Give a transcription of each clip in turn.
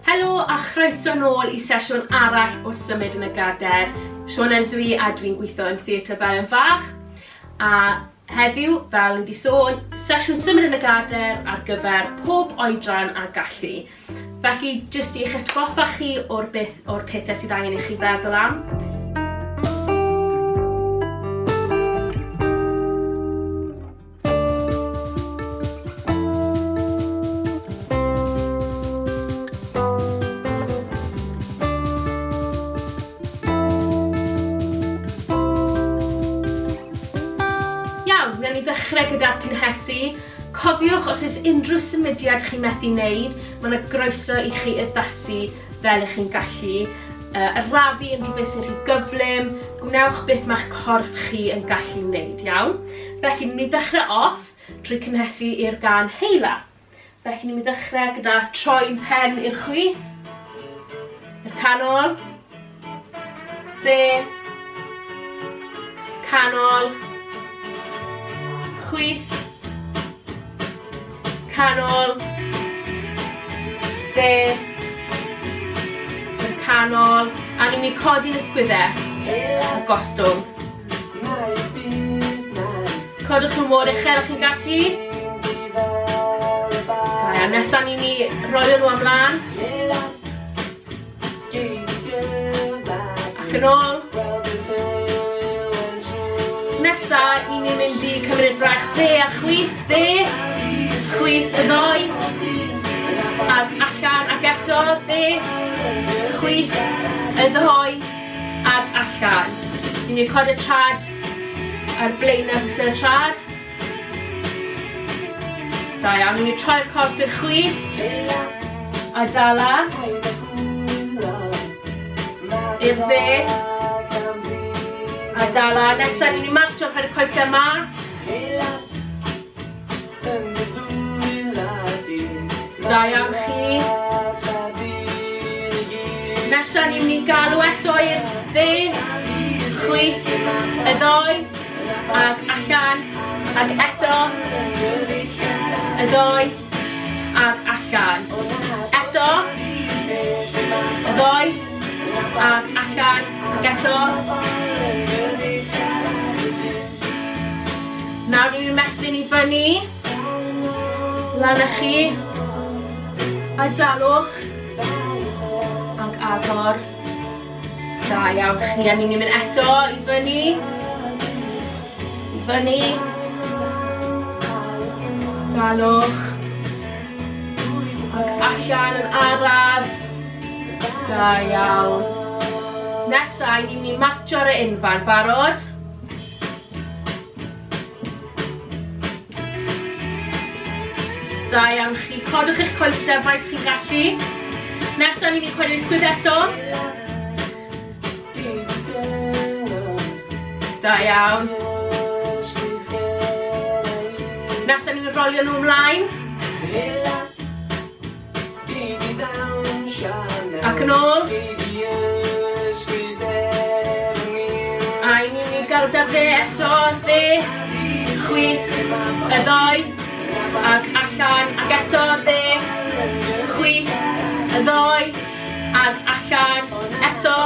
Helo a chroeso nôl i sesiwn arall o Symud yn y Gader. Sioned ydw i a dwi'n gweithio yn Theatr Felin Fach. A heddiw, fel ni wedi sôn, sesiwn Symud yn y Gader ar gyfer pob oedran a gallu. Felly, jyst i eich atgoffa chi o'r, beth, o'r pethau sydd angen i chi feddwl am. Iawn, wnawn ni ddechrau gyda'r cynhesu. Cofiwch, os oes unrhyw symudiad chi'n methu wneud, mae yna groeso i chi addasu fel ych chi'n gallu. Uh, arafu unrhyw beth sy'n rhy gyflym, gwnewch beth mae'ch corff chi yn gallu wneud, iawn? Felly, ni'n mynd i ddechrau off trwy cynhesu i'r gan Heila. Felly, ni'n mynd i ddechrau gyda troi'n pen i'r chwith, i'r canol, dde, canol, chwith, canol, dde, i'r canol, a ni'n mynd i codi'n ysgwyddau a gostwng. Codwch nhw mor uchel â chi'n gallu. Da iawn, nesaf ni'n mynd i rolio nhw ymlaen. Ac yn ôl. Nesa, i ni'n mynd i cymryd braich dde a chwith, dde, chwith y ddoi, ac allan ac eto, dde, chwith y ddoi, ac allan. Ni'n mynd i codi trad ar blaenau bysedd y trad. Da iawn, ni'n mynd i troi'r corff i'r chwith. A dala. I'r dde. A dala. Nesa, ni'n mynd i marcho rhoi'r coesau mas. Da iawn chi. Nesa ni'n mynd i galw eto i'r dde, chwith, y ddoi, ac allan, ac eto, y ddoi, ac allan. Eto, y ddoi, ac allan, ac eto. Nawr ni'n ymestyn i fyny. Lan â chi. A dalwch. Ac agor. Da iawn chi. A ni'n mynd eto i fyny. I fyny. Dalwch. Ac allan yn araf. Da iawn. Nesa, ni'n mynd i matcho ar y unfan. Barod? Da iawn chi. Codwch eich coesau faint chi'n gallu. Nesaf ni'n mynd i chwarae'r sgwyd eto. Da iawn. Nesaf ni'n mynd rolio nhw ymlaen. Ac yn ôl. A i ni'n mynd i gael da dde eto, dde, chwith, y ddoi, ac allan, ac eto, dde, chwith, y ddoi, ac allan, eto.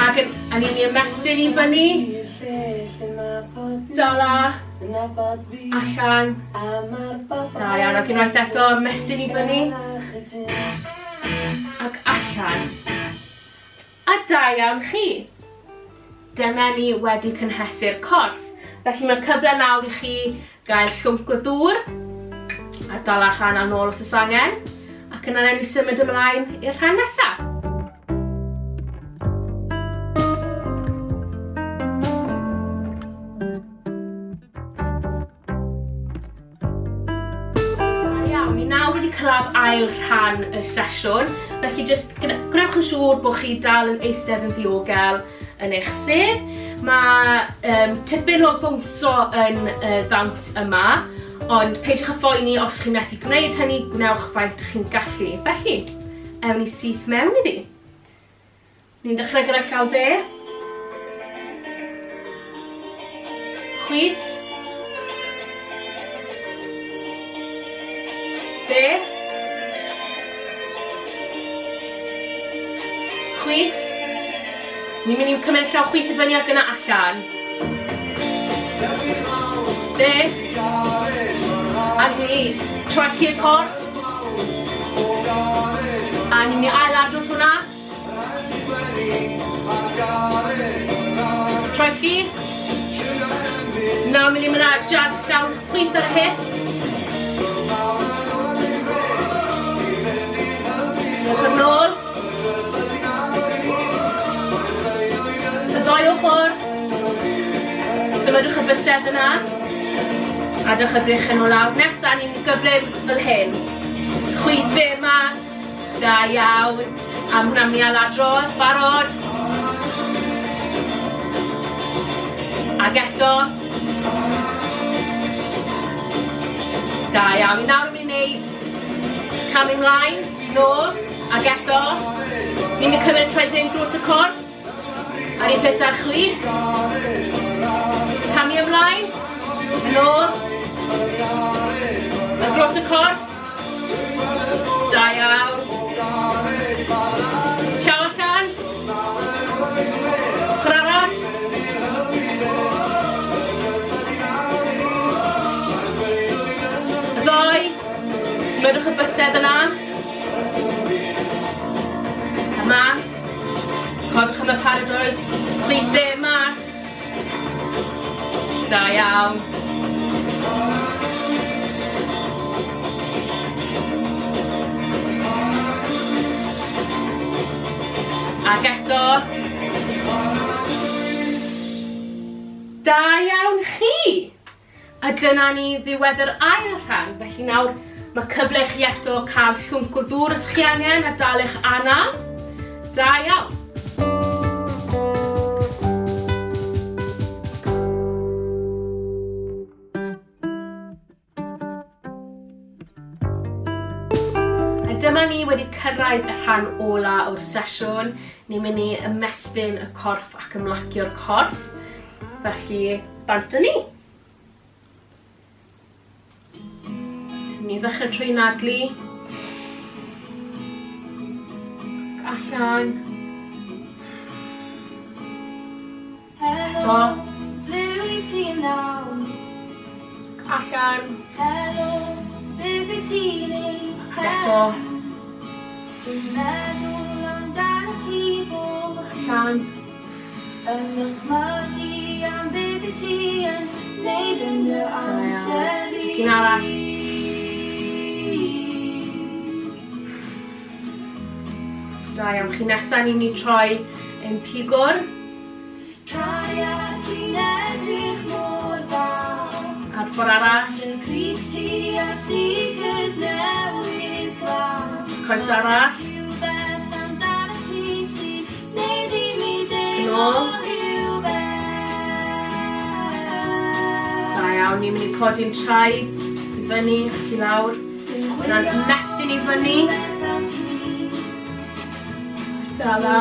Ac yn, a ni'n mynd i ymestyn i fyny. Dala. Allan. Da iawn, ac unwaith eto, ymestyn i fyny. Ac allan. A da iawn chi. Dyma ni wedi cynhesu'r corff. Felly mae'r cyfle nawr i chi gael llwnc o ddŵr a dala rhan am ôl os oes angen. Ac yna newn ni symud ymlaen i'r rhan nesaf. Iawn, ni nawr wedi cyrraedd ail rhan y sesiwn, felly jyst gwnewch yn siŵr bod chi dal yn eistedd yn ddiogel yn eich sedd. Mae um, tipyn o fownsio yn y ddawns yma, ond peidiwch â phoeni os chi'n methu gwneud hynny, gwnewch faint chi'n gallu. Felly, ewn ni syth mewn iddi. Ni'n dechrau gyda llaw dde. Chwith. Dde. Chwith. Ni'n mynd i cymryd llaw chwith i fyny ac yna allan. Dde. A ni troelli'r corff. A ni'n mynd i ailadrodd hwnna. Troelli. Nawr mynd i mynd â jazz llaw chwith ar y hip. Ochr nôl. Y ddoi ochr. Symudwch y bysedd yna. A dewch y breichiau nôl lawr. Nesa, ni'n gyflym fel hyn. Chwith dde mas. Da iawn. A ma' hwnna'n mynd i ailadrodd. Barod? Ag eto. Da iawn. Nawr yn mynd i wneud cam ymlaen, nôl, ag eto. Ni'n mynd i cymryd troed ddim dros y corff. Ar un peth ar chwith. Camu ymlaen, yn ôl. A dros y corff. Da iawn. Llaw allan. Ochr arall. Y ddoi. Symudwch y bysedd yna. A mas. Cofiwch am y paradwys. Chwith dde mas. Da iawn. Ac eto. Da iawn chi! A dyna ni ddiwedd yr ail rhan, felly nawr mae cyfle i chi eto cael llwnc o ddŵr os chi angen a dal eich anaf. Da iawn! A dyma ni wedi cyrraedd y rhan ola o'r sesiwn. Ni'n mynd i ymestyn y corff ac ymlacio'r corff. Felly, bant â ni. Ni ddechrau trwy nadlu. Allan. Eto. Ble wyt ti nawr? Allan. Helo, beth wyt ti'n neud? Ac eto. Dwi'n meddwl amdano ti bob Allan. Yn dychmygu am beth wyt ti yn neud yn dy amser i. Un arall. Da iawn chi. Nesa ni'n mynd i troi ein pigwr. Cariad ti'n edrych mor dda. A'r ffordd arall. Dy crys ti a sneakers newydd glan. Coes arall. Rhywbeth amdano ti sy'n neud i mi Yn deimlo ôl. rhywbeth. Da iawn, ni'n mynd i codi'n traed i fyny ac i lawr. Yna'n ymestyn i fyny. Dala.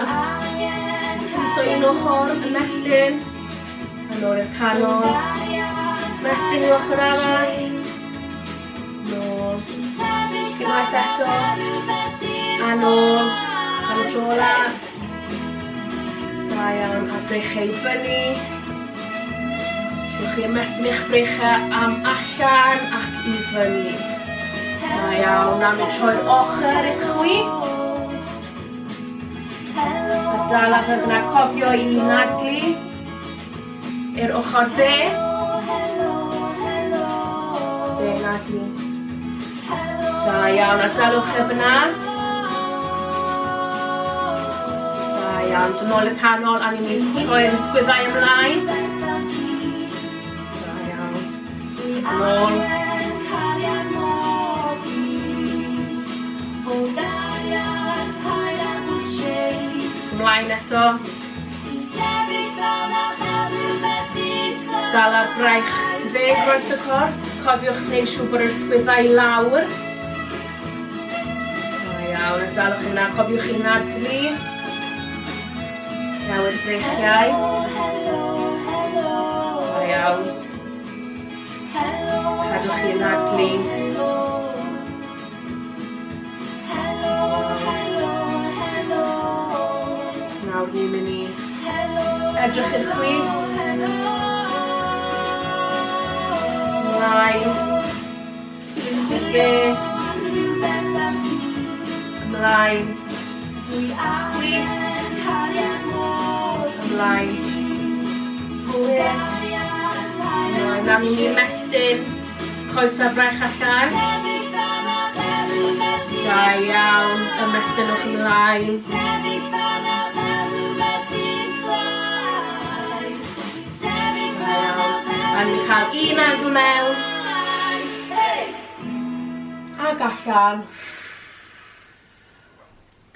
Pwyso un ochr, ymestyn. A nôl i'r canol. Ymestyn i ochr arall. Nôl. Unwaith eto. A nôl. Am y tro ola. Da iawn, a breichiau i fyny. Allwch chi ymestyn eich breichiau am allan ac i fyny. Da iawn, nawr ni'n troi'r ochr i'r chwith. A dal ar fyna, cofio i naglu i'r ochr dde. Dde naglu. Da iawn, a dalwch e fyna. Da iawn, dod nôl i'r canol a ni'n mynd i troi'r ysgwyddau ymlaen. Da iawn. Nôl. Ymlaen eto. Dal ar braich dde groes y corff. Cofiwch wneud siŵr bod yr ysgwyddau i lawr. Da iawn, a dalwch yna. Cofiwch i nadlu. Newid breichiau. Da iawn. Cadwch chi anadlu. Nawr ni'n mynd i edrych i'r chwith. Ymlaen. I'r dde. Ymlaen. Chwith. Ymlaen. Dde. Ymlaen. Nawr ni'n mynd i ymestyn coes a'r braich allan. Da iawn. Ymestynwch ymlaen. Da iawn. A ni'n cael un anadl mewn. Ac allan.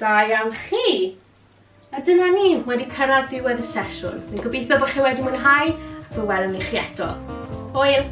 Da iawn chi! A dyna ni, wedi cyrraedd diwedd y sesiwn. Fi'n gobeithio bod chi wedi mwynhau ac fe welwn ni chi eto. Hwyl!